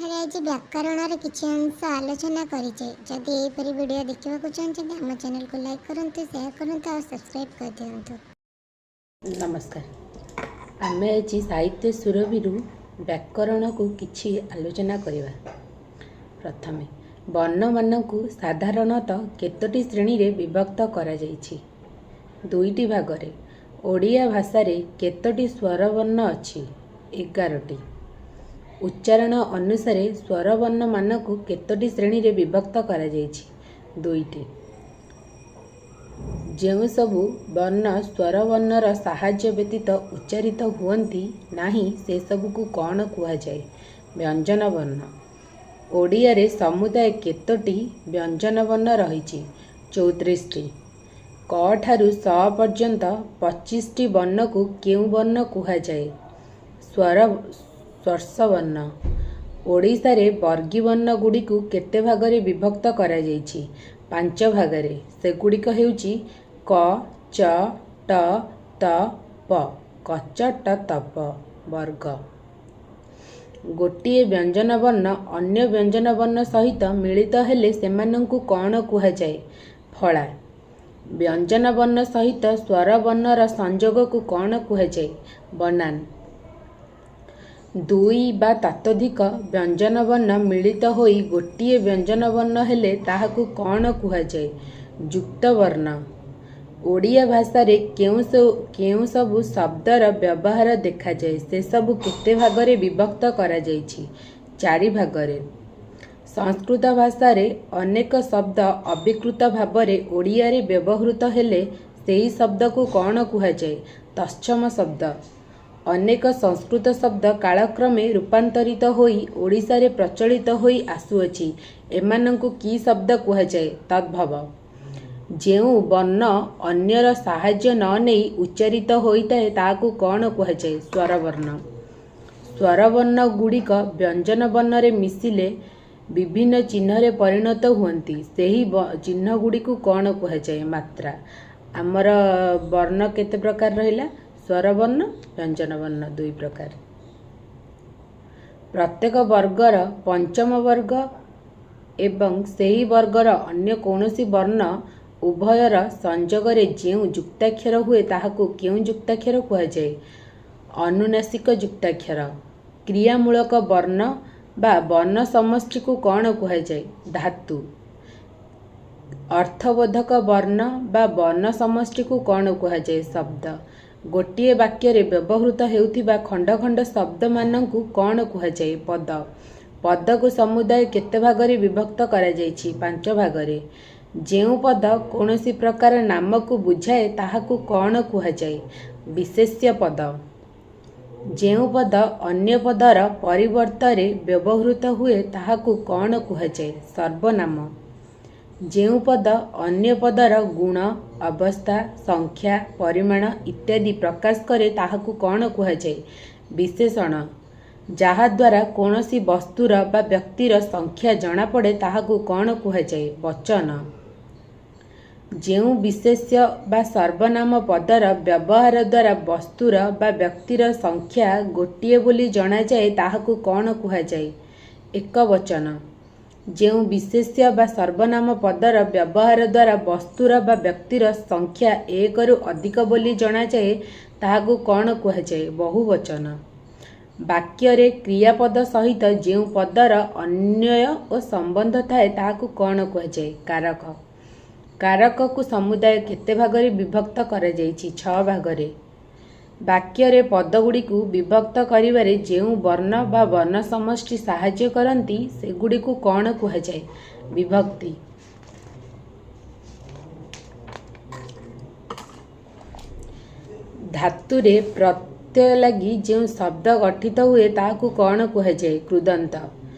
ଏଠାରେ ଆଜି ବ୍ୟାକରଣର କିଛି ଅଂଶ ଆଲୋଚନା କରିଛେ। ଯଦି ଏହିପରି ଭିଡ଼ିଓ ଦେଖିବାକୁ ଚାହୁଁଛନ୍ତି, ଆମ ଚ୍ୟାନେଲକୁ ଲାଇକ୍ କରନ୍ତୁ, ସେୟାର କରନ୍ତୁ ଆଉ ସବସ୍କ୍ରାଇବ୍ କରିଦିଅନ୍ତୁ। ନମସ୍କାର। ଆମେ ଆଜି ସାହିତ୍ୟ ସୁରଭିରୁ ବ୍ୟାକରଣକୁ କିଛି ଆଲୋଚନା କରିବା। ପ୍ରଥମେ, ବର୍ଣ୍ଣମାନଙ୍କୁ ସାଧାରଣତଃ କେତୋଟି ଶ୍ରେଣୀରେ ବିଭକ୍ତ କରାଯାଇଛି? ଦୁଇଟି ଭାଗରେ। ଓଡ଼ିଆ ଭାଷାରେ କେତୋଟି ସ୍ୱରବର୍ଣ୍ଣ ଅଛି? 11ଟି। ଉଚ୍ଚାରଣ ଅନୁସାରେ ସ୍ୱରବର୍ଣ୍ଣମାନଙ୍କୁ କେତୋଟି ଶ୍ରେଣୀରେ ବିଭକ୍ତ କରାଯାଇଛି? ଦୁଇଟି। ଯେଉଁସବୁ ବର୍ଣ୍ଣ ସ୍ୱରବର୍ଣ୍ଣର ସାହାଯ୍ୟ ବ୍ୟତୀତ ଉଚ୍ଚାରିତ ହୁଅନ୍ତି ନାହିଁ, ସେସବୁକୁ କ'ଣ କୁହାଯାଏ? ବ୍ୟଞ୍ଜନ ବର୍ଣ୍ଣ। ଓଡ଼ିଆରେ ସମୁଦାୟ କେତୋଟି ବ୍ୟଞ୍ଜନ ବର୍ଣ୍ଣ ରହିଛି? 34ଟି। କ ଠାରୁ ସ ପର୍ଯ୍ୟନ୍ତ 25ଟି ବର୍ଣ୍ଣକୁ କେଉଁ ବର୍ଣ୍ଣ କୁହାଯାଏ? ସ୍ପର୍ଶବର୍ଣ୍ଣ। ଓଡ଼ିଶାରେ ବର୍ଗୀବର୍ଣ୍ଣଗୁଡ଼ିକୁ କେତେ ଭାଗରେ ବିଭକ୍ତ କରାଯାଇଛି? ପାଞ୍ଚ ଭାଗରେ। ସେଗୁଡ଼ିକ ହେଉଛି କ, ଚ, ଟ, ତ, ପ। କ, ଚ, ଟ, ତ, ପ ବର୍ଗ। ଗୋଟିଏ ବ୍ୟଞ୍ଜନ ବର୍ଣ୍ଣ ଅନ୍ୟ ବ୍ୟଞ୍ଜନ ବର୍ଣ୍ଣ ସହିତ ମିଳିତ ହେଲେ ସେମାନଙ୍କୁ କ'ଣ କୁହାଯାଏ? ଫଳା। ବ୍ୟଞ୍ଜନ ବର୍ଣ୍ଣ ସହିତ ସ୍ୱରବର୍ଣ୍ଣର ସଂଯୋଗକୁ କ'ଣ କୁହାଯାଏ? ବନାନ। ଦୁଇ ବା ତତୋଧିକ ବ୍ୟଞ୍ଜନ ବର୍ଣ୍ଣ ମିଳିତ ହୋଇ ଗୋଟିଏ ବ୍ୟଞ୍ଜନ ବର୍ଣ୍ଣ ହେଲେ ତାହାକୁ କ'ଣ କୁହାଯାଏ? ଯୁକ୍ତ ବର୍ଣ୍ଣ। ଓଡ଼ିଆ ଭାଷାରେ କେଉଁ ସବୁ ଶବ୍ଦର ବ୍ୟବହାର ଦେଖାଯାଏ, ସେସବୁ କେତେ ଭାଗରେ ବିଭକ୍ତ କରାଯାଇଛି? ଚାରି ଭାଗରେ। ସଂସ୍କୃତ ଭାଷାରେ ଅନେକ ଶବ୍ଦ ଅବିକୃତ ଭାବରେ ଓଡ଼ିଆରେ ବ୍ୟବହୃତ ହେଲେ ସେହି ଶବ୍ଦକୁ କ'ଣ କୁହାଯାଏ? ତତ୍ସମ ଶବ୍ଦ। ଅନେକ ସଂସ୍କୃତ ଶବ୍ଦ କାଳକ୍ରମେ ରୂପାନ୍ତରିତ ହୋଇ ଓଡ଼ିଶାରେ ପ୍ରଚଳିତ ହୋଇ ଆସୁଅଛି, ଏମାନଙ୍କୁ କି ଶବ୍ଦ କୁହାଯାଏ? ତଦ୍ଭବ। ଯେଉଁ ବର୍ଣ୍ଣ ଅନ୍ୟର ସାହାଯ୍ୟ ନ ନେଇ ଉଚ୍ଚାରିତ ହୋଇଥାଏ, ତାହାକୁ କ'ଣ କୁହାଯାଏ? ସ୍ୱରବର୍ଣ୍ଣ। ସ୍ୱରବର୍ଣ୍ଣଗୁଡ଼ିକ ବ୍ୟଞ୍ଜନ ବର୍ଣ୍ଣରେ ମିଶିଲେ ବିଭିନ୍ନ ଚିହ୍ନରେ ପରିଣତ ହୁଅନ୍ତି, ସେହି ଚିହ୍ନଗୁଡ଼ିକୁ କ'ଣ କୁହାଯାଏ? ମାତ୍ରା। ଆମର ବର୍ଣ୍ଣ କେତେ ପ୍ରକାର ରହିଲା? ସ୍ୱରବର୍ଣ୍ଣ, ବ୍ୟଞ୍ଜନ ବର୍ଣ୍ଣ, ଦୁଇ ପ୍ରକାର। ପ୍ରତ୍ୟେକ ବର୍ଗର ପଞ୍ଚମ ବର୍ଗ ଏବଂ ସେହି ବର୍ଗର ଅନ୍ୟ କୌଣସି ବର୍ଣ୍ଣ ଉଭୟର ସଂଯୋଗରେ ଯେଉଁ ଯୁକ୍ତାକ୍ଷର ହୁଏ, ତାହାକୁ କେଉଁ ଯୁକ୍ତାକ୍ଷର କୁହାଯାଏ? ଅନୁନାସିକ ଯୁକ୍ତାକ୍ଷର। କ୍ରିୟାମୂଳକ ବର୍ଣ୍ଣ ବା ବର୍ଣ୍ଣ ସମଷ୍ଟିକୁ କ'ଣ କୁହାଯାଏ? ଧାତୁ। ଅର୍ଥବୋଧକ ବର୍ଣ୍ଣ ବା ବର୍ଣ୍ଣ ସମଷ୍ଟିକୁ କ'ଣ କୁହାଯାଏ? ଶବ୍ଦ। ଗୋଟିଏ ବାକ୍ୟରେ ବ୍ୟବହୃତ ହେଉଥିବା ଖଣ୍ଡ ଖଣ୍ଡ ଶବ୍ଦମାନଙ୍କୁ କ'ଣ କୁହାଯାଏ? ପଦ। ପଦକୁ ସମୁଦାୟ କେତେ ଭାଗରେ ବିଭକ୍ତ କରାଯାଇଛି? ପାଞ୍ଚ ଭାଗରେ। ଯେଉଁ ପଦ କୌଣସି ପ୍ରକାର ନାମକୁ ବୁଝାଏ, ତାହାକୁ କ'ଣ କୁହାଯାଏ? ବିଶେଷ୍ୟ ପଦ। ଯେଉଁ ପଦ ଅନ୍ୟ ପଦର ପରିବର୍ତ୍ତରେ ବ୍ୟବହୃତ ହୁଏ, ତାହାକୁ କ'ଣ କୁହାଯାଏ? ସର୍ବନାମ। ଯେଉଁ ପଦ ଅନ୍ୟ ପଦର ଗୁଣ, ଅବସ୍ଥା, ସଂଖ୍ୟା, ପରିମାଣ ଇତ୍ୟାଦି ପ୍ରକାଶ କରେ, ତାହାକୁ କ'ଣ କୁହାଯାଏ? ବିଶେଷଣ। ଯାହାଦ୍ୱାରା କୌଣସି ବସ୍ତୁର ବା ବ୍ୟକ୍ତିର ସଂଖ୍ୟା ଜଣାପଡ଼େ, ତାହାକୁ କ'ଣ କୁହାଯାଏ? ବଚନ। ଯେଉଁ ବିଶେଷ୍ୟ ବା ସର୍ବନାମ ପଦର ବ୍ୟବହାର ଦ୍ୱାରା ବସ୍ତୁର ବା ବ୍ୟକ୍ତିର ସଂଖ୍ୟା ଗୋଟିଏ ବୋଲି ଜଣାଯାଏ, ତାହାକୁ କ'ଣ କୁହାଯାଏ? ଏକବଚନ। ଯେଉଁ ବିଶେଷ୍ୟ ବା ସର୍ବନାମ ପଦର ବ୍ୟବହାର ଦ୍ୱାରା ବସ୍ତୁର ବା ବ୍ୟକ୍ତିର ସଂଖ୍ୟା ଏକରୁ ଅଧିକ ବୋଲି ଜଣାଯାଏ, ତାହାକୁ କ'ଣ କୁହାଯାଏ? ବହୁବଚନ। ବାକ୍ୟରେ କ୍ରିୟାପଦ ସହିତ ଯେଉଁ ପଦର ଅନ୍ୱୟ ଓ ସମ୍ବନ୍ଧ ଥାଏ, ତାହାକୁ କ'ଣ କୁହାଯାଏ? କାରକ। କାରକକୁ ସମୁଦାୟ କେତେ ଭାଗରେ ବିଭକ୍ତ କରାଯାଇଛି? ଛଅ ଭାଗରେ। ବାକ୍ୟରେ ପଦଗୁଡ଼ିକୁ ବିଭକ୍ତ କରିବାରେ ଯେଉଁ ବର୍ଣ୍ଣ ବା ବର୍ଣ୍ଣ ସମଷ୍ଟି ସାହାଯ୍ୟ କରନ୍ତି, ସେଗୁଡ଼ିକୁ କ'ଣ କୁହାଯାଏ? ବିଭକ୍ତି। ଧାତୁରେ ପ୍ରତ୍ୟୟ ଲାଗି ଯେଉଁ ଶବ୍ଦ ଗଠିତ ହୁଏ, ତାହାକୁ କ'ଣ କୁହାଯାଏ? କୃଦନ୍ତ।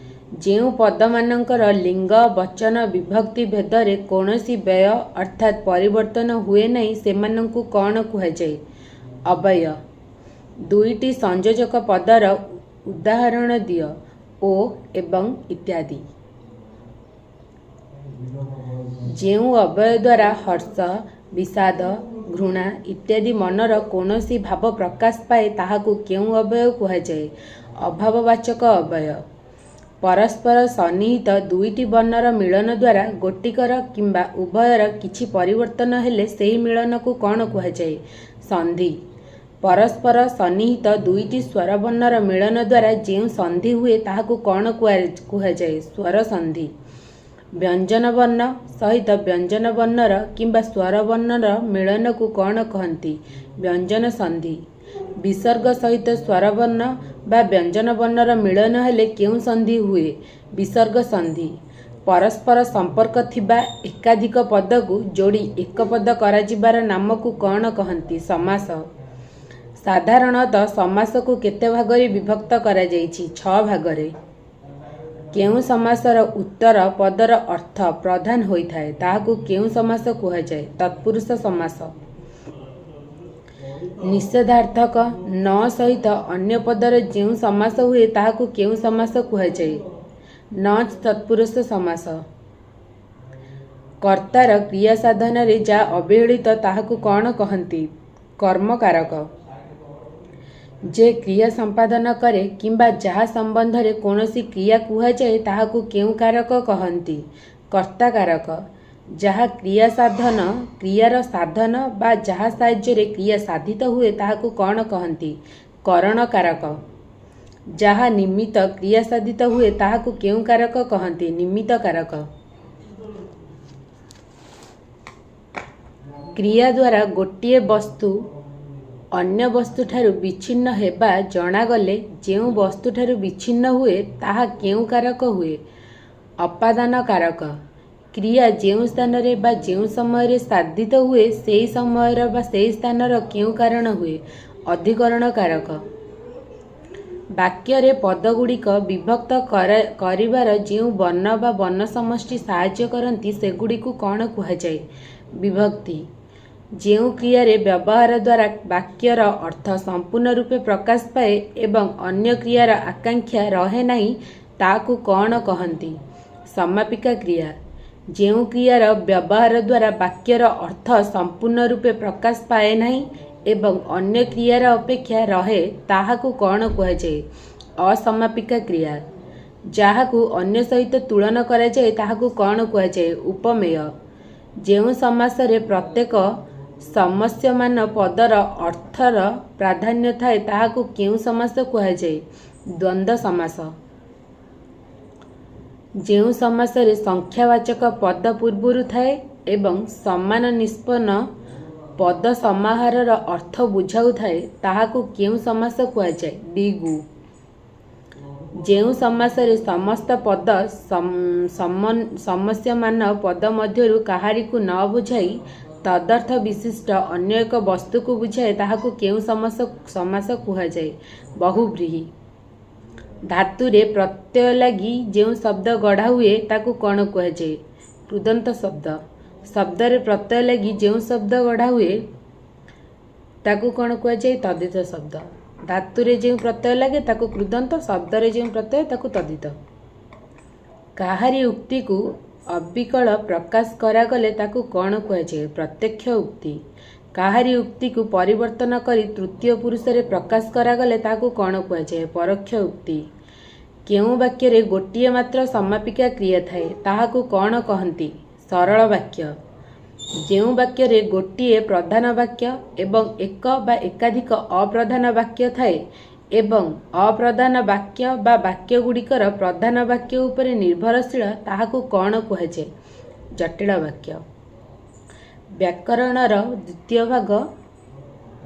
ଯେଉଁ ପଦମାନଙ୍କର ଲିଙ୍ଗ, ବଚନ, ବିଭକ୍ତି ଭେଦରେ କୌଣସି ବ୍ୟୟ ଅର୍ଥାତ୍ ପରିବର୍ତ୍ତନ ହୁଏ ନାହିଁ, ସେମାନଙ୍କୁ କ'ଣ କୁହାଯାଏ? ଅବ୍ୟୟ। ଦୁଇଟି ସଂଯୋଜକ ପଦର ଉଦାହରଣ ଦିଅ। ଓ, ଏବଂ ଇତ୍ୟାଦି। ଯେଉଁ ଅବ୍ୟୟ ଦ୍ୱାରା ହର୍ଷ, ବିଷାଦ, ଘୃଣା ଇତ୍ୟାଦି ମନର କୌଣସି ଭାବ ପ୍ରକାଶ ପାଏ, ତାହାକୁ କେଉଁ ଅବ୍ୟୟ କୁହାଯାଏ? ଅଭାବବାଚକ ଅବ୍ୟୟ। ପରସ୍ପର ସନ୍ନିହିତ ଦୁଇଟି ବର୍ଣ୍ଣର ମିଳନ ଦ୍ୱାରା ଗୋଟିକର କିମ୍ବା ଉଭୟର କିଛି ପରିବର୍ତ୍ତନ ହେଲେ ସେହି ମିଳନକୁ କ'ଣ କୁହାଯାଏ? ସନ୍ଧି। ପରସ୍ପର ସନ୍ନିହିତ ଦୁଇଟି ସ୍ୱରବର୍ଣ୍ଣର ମିଳନ ଦ୍ୱାରା ଯେଉଁ ସନ୍ଧି ହୁଏ, ତାହାକୁ କ'ଣ କୁହାଯାଏ? ସ୍ୱର ସନ୍ଧି। ବ୍ୟଞ୍ଜନ ବର୍ଣ୍ଣ ସହିତ ବ୍ୟଞ୍ଜନ ବର୍ଣ୍ଣର କିମ୍ବା ସ୍ୱରବର୍ଣ୍ଣର ମିଳନକୁ କ'ଣ କହନ୍ତି? ବ୍ୟଞ୍ଜନ ସନ୍ଧି। ବିସର୍ଗ ସହିତ ସ୍ୱରବର୍ଣ୍ଣ ବା ବ୍ୟଞ୍ଜନ ବର୍ଣ୍ଣର ମିଳନ ହେଲେ କେଉଁ ସନ୍ଧି ହୁଏ? ବିସର୍ଗ ସନ୍ଧି। ପରସ୍ପର ସମ୍ପର୍କ ଥିବା ଏକାଧିକ ପଦକୁ ଯୋଡ଼ି ଏକ ପଦ କରାଯିବାର ନାମକୁ କ'ଣ କହନ୍ତି? ସମାସ। ସାଧାରଣତଃ ସମାସକୁ କେତେ ଭାଗରେ ବିଭକ୍ତ କରାଯାଇଛି? ଛଅ ଭାଗରେ। କେଉଁ ସମାସର ଉତ୍ତର ପଦର ଅର୍ଥ ପ୍ରଧାନ ହୋଇଥାଏ, ତାହାକୁ କେଉଁ ସମାସ କୁହାଯାଏ? ତତ୍ପୁରୁଷ ସମାସ। ନିଷେଧାର୍ଥକ ନ ସହିତ ଅନ୍ୟ ପଦର ଯେଉଁ ସମାସ ହୁଏ, ତାହାକୁ କେଉଁ ସମାସ କୁହାଯାଏ? ନଚ୍ ତତ୍ପୁରୁଷ ସମାସ। କର୍ତ୍ତାର କ୍ରିୟା ସାଧନରେ ଯାହା ଅବହେଳିତ, ତାହାକୁ କ'ଣ କହନ୍ତି? କର୍ମକାରକ। ଯେ କ୍ରିୟା ସମ୍ପାଦନ କରେ କିମ୍ବା ଯାହା ସମ୍ବନ୍ଧରେ କୌଣସି କ୍ରିୟା କୁହାଯାଏ, ତାହାକୁ କେଉଁ କାରକ କହନ୍ତି? କର୍ତ୍ତା କାରକ। ଯାହା କ୍ରିୟାର ସାଧନ ବା ଯାହା ସାହାଯ୍ୟରେ କ୍ରିୟା ସାଧିତ ହୁଏ, ତାହାକୁ କ'ଣ କହନ୍ତି? କରଣ କାରକ। ଯାହା ନିମିତ୍ତ କ୍ରିୟା ସାଧିତ ହୁଏ, ତାହାକୁ କେଉଁ କାରକ କହନ୍ତି? ନିମିତ୍ତ କାରକ। କ୍ରିୟା ଦ୍ୱାରା ଗୋଟିଏ ବସ୍ତୁ ଅନ୍ୟ ବସ୍ତୁଠାରୁ ବିଚ୍ଛିନ୍ନ ହେବା ଜଣାଗଲେ ଯେଉଁ ବସ୍ତୁଠାରୁ ବିଚ୍ଛିନ୍ନ ହୁଏ, ତାହା କେଉଁ କାରକ ହୁଏ? ଅପାଦାନ କାରକ। କ୍ରିୟା ଯେଉଁ ସ୍ଥାନରେ ବା ଯେଉଁ ସମୟରେ ସାଧିତ ହୁଏ, ସେହି ସମୟର ବା ସେହି ସ୍ଥାନର କେଉଁ କାରଣ ହୁଏ? ଅଧିକରଣ କାରକ। ବାକ୍ୟରେ ପଦଗୁଡ଼ିକ ବିଭକ୍ତ କରିବାର ଯେଉଁ ବର୍ଣ୍ଣ ବା ବର୍ଣ୍ଣ ସମଷ୍ଟି ସାହାଯ୍ୟ କରନ୍ତି, ସେଗୁଡ଼ିକୁ କ'ଣ କୁହାଯାଏ? ବିଭକ୍ତି। ଯେଉଁ କ୍ରିୟାରେ ବ୍ୟବହାର ଦ୍ୱାରା ବାକ୍ୟର ଅର୍ଥ ସମ୍ପୂର୍ଣ୍ଣ ରୂପେ ପ୍ରକାଶ ପାଏ ଏବଂ ଅନ୍ୟ କ୍ରିୟାର ଆକାଂକ୍ଷା ରହେ ନାହିଁ, ତାକୁ କ'ଣ କହନ୍ତି? ସମାପିକା କ୍ରିୟା। ଯେଉଁ କ୍ରିୟାର ବ୍ୟବହାର ଦ୍ୱାରା ବାକ୍ୟର ଅର୍ଥ ସମ୍ପୂର୍ଣ୍ଣ ରୂପେ ପ୍ରକାଶ ପାଏ ନାହିଁ ଏବଂ ଅନ୍ୟ କ୍ରିୟାର ଅପେକ୍ଷା ରହେ, ତାହାକୁ କ'ଣ କୁହାଯାଏ? ଅସମାପିକା କ୍ରିୟା। ଯାହାକୁ ଅନ୍ୟ ସହିତ ତୁଳନା କରାଯାଏ, ତାହାକୁ କ'ଣ କୁହାଯାଏ? ଉପମେୟ। ଯେଉଁ ସମାସରେ ପ୍ରତ୍ୟେକ ସମସ୍ୟମାନ ପଦର ଅର୍ଥର ପ୍ରାଧାନ୍ୟ ଥାଏ, ତାହାକୁ କେଉଁ ସମାସ କୁହାଯାଏ? ଦ୍ୱନ୍ଦ୍ୱ ସମାସ। ଯେଉଁ ସମାସରେ ସଂଖ୍ୟାବାଚକ ପଦ ପୂର୍ବରୁ ଥାଏ ଏବଂ ସମାନ ନିଷ୍ପନ୍ନ ପଦ ସମାହାରର ଅର୍ଥ ବୁଝାଉଥାଏ, ତାହାକୁ କେଉଁ ସମାସ କୁହାଯାଏ? ଦ୍ୱିଗୁ। ଯେଉଁ ସମାସରେ ସମସ୍ତ ପଦ ସମସ୍ୟମାନ ପଦ ମଧ୍ୟରୁ କାହାରିକୁ ନ ବୁଝାଇ ତଦର୍ଥ ବିଶିଷ୍ଟ ଅନ୍ୟ ଏକ ବସ୍ତୁକୁ ବୁଝାଏ, ତାହାକୁ କେଉଁ ସମାସ କୁହାଯାଏ? ବହୁବ୍ରୀହି। ଧାତୁରେ ପ୍ରତ୍ୟୟ ଲାଗି ଯେଉଁ ଶବ୍ଦ ଗଢ଼ା ହୁଏ, ତାକୁ କ'ଣ କୁହାଯାଏ? କୃଦନ୍ତ ଶବ୍ଦ। ଶବ୍ଦରେ ପ୍ରତ୍ୟୟ ଲାଗି ଯେଉଁ ଶବ୍ଦ ଗଢ଼ା ହୁଏ, ତାକୁ କ'ଣ କୁହାଯାଏ? ତଦ୍ଧିତ ଶବ୍ଦ। ଧାତୁରେ ଯେଉଁ ପ୍ରତ୍ୟୟ ଲାଗେ, ତାକୁ କୃଦନ୍ତ, ଶବ୍ଦରେ ଯେଉଁ ପ୍ରତ୍ୟୟ, ତାକୁ ତଦ୍ଧିତ। କାହାରି ଉକ୍ତିକୁ ଅବିକଳ ପ୍ରକାଶ କରାଗଲେ ତାକୁ କ'ଣ କୁହାଯାଏ? ପ୍ରତ୍ୟକ୍ଷ ଉକ୍ତି। କାହାରି ଉକ୍ତିକୁ ପରିବର୍ତ୍ତନ କରି ତୃତୀୟ ପୁରୁଷରେ ପ୍ରକାଶ କରାଗଲେ ତାହାକୁ କ'ଣ କୁହାଯାଏ? ପରୋକ୍ଷ ଉକ୍ତି। କେଉଁ ବାକ୍ୟରେ ଗୋଟିଏ ମାତ୍ର ସମାପିକା କ୍ରିୟା ଥାଏ, ତାହାକୁ କ'ଣ କହନ୍ତି? ସରଳ ବାକ୍ୟ। ଯେଉଁ ବାକ୍ୟରେ ଗୋଟିଏ ପ୍ରଧାନ ବାକ୍ୟ ଏବଂ ଏକ ବା ଏକାଧିକ ଅପ୍ରଧାନ ବାକ୍ୟ ଥାଏ ଏବଂ ଅପ୍ରଧାନ ବାକ୍ୟ ବା ବାକ୍ୟଗୁଡ଼ିକର ପ୍ରଧାନ ବାକ୍ୟ ଉପରେ ନିର୍ଭରଶୀଳ, ତାହାକୁ କ'ଣ କୁହାଯାଏ? ଜଟିଳ ବାକ୍ୟ। ବ୍ୟାକରଣର ଦ୍ୱିତୀୟ ଭାଗ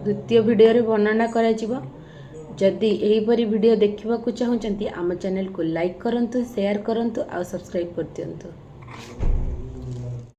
ଦ୍ୱିତୀୟ ଭିଡ଼ିଓରେ ବର୍ଣ୍ଣନା କରାଯିବ। ଯଦି ଏହିପରି ଭିଡ଼ିଓ ଦେଖିବାକୁ ଚାହୁଁଛନ୍ତି, ଆମ ଚ୍ୟାନେଲକୁ ଲାଇକ୍ କରନ୍ତୁ, ସେୟାର କରନ୍ତୁ ଆଉ ସବସ୍କ୍ରାଇବ୍ କରିଦିଅନ୍ତୁ।